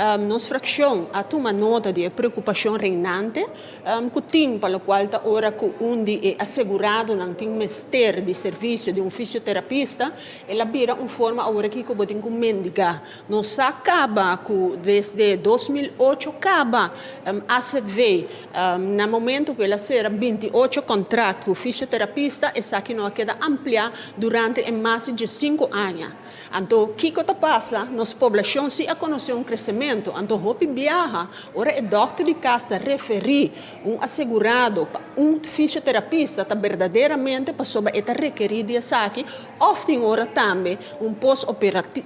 Nos frakshon a tuma nota di e preokupashon reinante ku tin pa lokual ta ora ku un di e aseguradonan tin mester di servisio di un fisioterapista, el a bira un forma aworakí ku bo tin ku mendigá. Nos sa kaba ku desde 2008 kaba AZV na momento ku el a sera 28 kontrakt ku fisioterapista, esaki no a keda ampliá durante e mas di 15 aña. Anto, kiko ta pasa? Nos poblashon sí a konosé un kresementu. Anto hopi biaha, ora e dòkter di kas ta referí un asegurado pa un fisioterapista, ta berdaderamente pasobra e ta rekerí di esaki, òf tin ora tambe un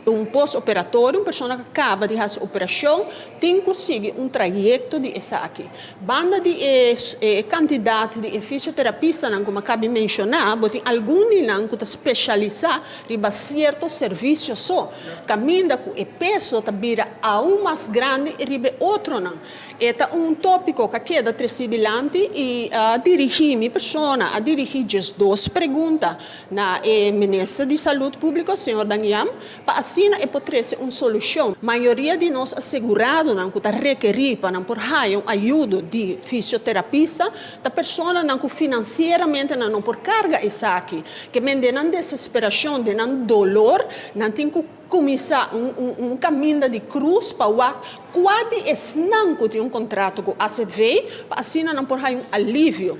un postoperatorio, un persona ku a kaba di hasi operashon, tin ku sigui un trayekto di esaki. Banda di e kantidat di e fisioterapistanan ku mi a kaba di menshoná, bo tin algun di nan ku ta spesialisá riba sierto servisio so, kaminda ku e peso ta bira aun mas grandi riba e otronan. E ta un tópiko ku a keda tresí dilanti i a dirigí, mi persona a dirigí 12 pregunta na e minister di Salud Públiko, señor Daniam, pa asina e por trese un solushon. Mayoria di nos aseguradonan ku ta rekerí pa nan por haña un ayudo di fisioterapista ta personanan ku finansieramente nan no por karga esaki. Ke men den nan desesperashon, den nan dolor, nan tin ku kuminsá un kaminda di krus pa wak kua di esnan ku tin un kontrato ku AZV pa asina nan por haña un alivio.